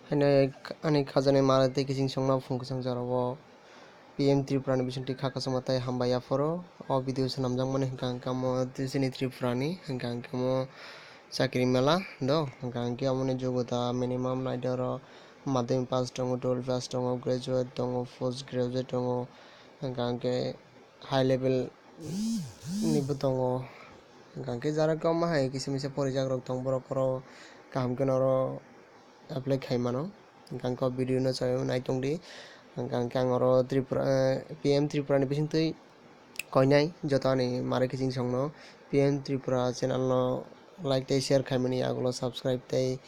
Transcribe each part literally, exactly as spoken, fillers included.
Haino ani khajani mara tei kiching songno phung kwchang jorao P M Tripura ni bisingtwi kha kwchangma tei hambai yaphoro. O video swnamjakmani hwnkha hwnkhe omo chini Tripura ni, hwnkha hwnkhe omo chakri mela do, hwnkha hwnkhe omoni jogota minimum naidi oro madhyamik pass tongo, twelve pass tongo, graduate tongo, post graduate tongo, hwnkha hwnkhe high level nibo tongo, hwnkha hwnkhe jara kwbangma hai kisa misa porijakrok tong borok oro kaham khe noro apply khai mano. Hwnkha hwnkhe o video no chaywi nai tongdi. Hwnkha hwnkhe ang oro Tripura, eh, P M Tripura ni bisingtwi koinai joto ani mara kiching songno P M Tripura channel no like tei share khaimani yagulo subscribe tei,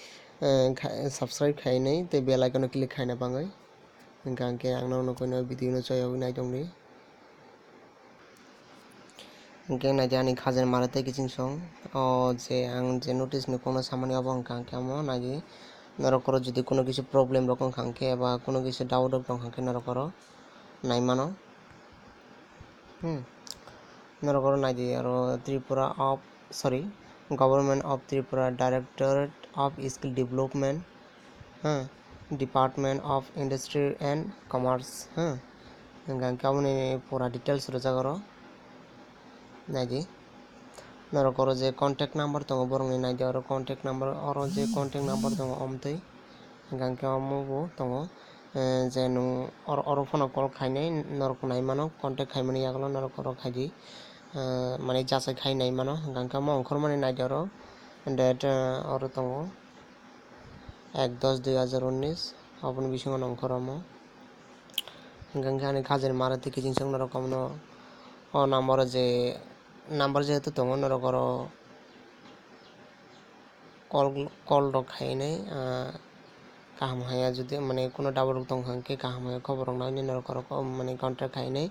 eh, kha-, subscribe khainai tei bell icon no click khaina bagwi. Hwnkha hwnkhe ang nono koinai video no chaywi nai tongdi. Hwnkhe naidi ani khajani mara tei kiching song. O je ang je notice ni kokno samani obo hwnkha hwnkhe omo naidi norok oro jodi kuno kisi problem rok wngkha hwnkhe eba kuno kisi doubt rok tongkha hwnkhe norok oro nai mano. Hmm. Norok oro naidi oro Tripura of, sorry, Government of Tripura, Directorate of Skill Development, ha, Department of Industry and Commerce, ha. Hwnkha hwnkhe aboni pura details rwjak oro. Naidi. Norok oro je contact number tongo borokni, naidi oro contact number, oro je contact number tongo omtwi. Hwnkha hwnkhe omo bo tongo, eh, je nwng oro, oro phano call khainai norok nai mano, contact khaimani yagulo norok oro khaidi, eh, mane jachai khai nai mano. Hwnkha hwnkhe omo ongkhormani naidi oro date, eh, oro tongo ek dos dui hajar unnis, oboni bisingo nongkhor omo. Hwnkha hwnkhe ani khajani mara tei kiching song norok omono o number o je, number jehetu tongo norok oro call, call rok khainai, ah, kaham haya jodi mane kuno doubt rok tongkha hwnkhe kaham haya khobor rok nai norok oro mane contact khainai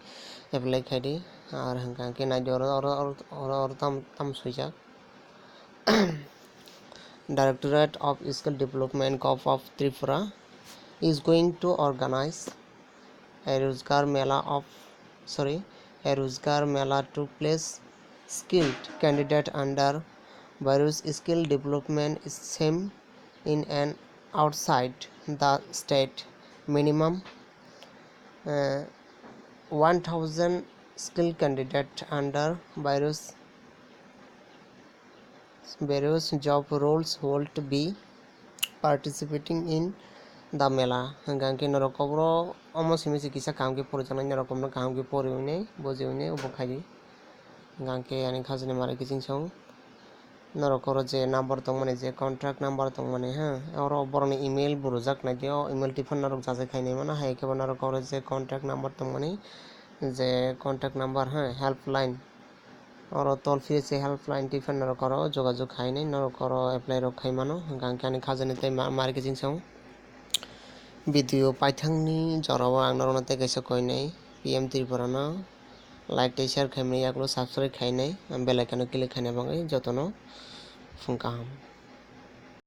apply khaidi. Ar hwnkha hwnkhe naidi oro, oro, oro, oro, oro tam, tam swijak. Directorate of Skill Development, Govt of Tripura is going to organize a Rozgar Mela of, sorry, a Rozgar Mela to place skilled candidate under various skill development scheme in and outside the state. Minimum, uh, one thousand skilled candidate under various various job roles will to be participating in the mela. Hwnkha hwnkhe norok koboro omo simi se kisa kaham khe porijaknai, norok omono kaham khe poriwi nai, bujiwi nai, obo khaidi. Hwnkha hwnkhe ani khajani mara kiching song norok oro je number tongmani, je contact number tongmani, ha, oro borokni email bo rwjak nai di, o email twi phano norok jachai khainai mano, hai khe bo norok oro je contact number tongmani, je contact number, ha, helpline. Oro toll free se helpline twi phano norok oro jogajog khainai, norok oro apply rok khai mano. Hwnkha hwnkhe ani khajani tei ma-, mari kiching song video paithangni jorao ang norokno tei kaisa koinai P M Tripura no like tei share khaimani yagulo subscribe khainai, bell icon o click khaina bagwi jotono phung kaham.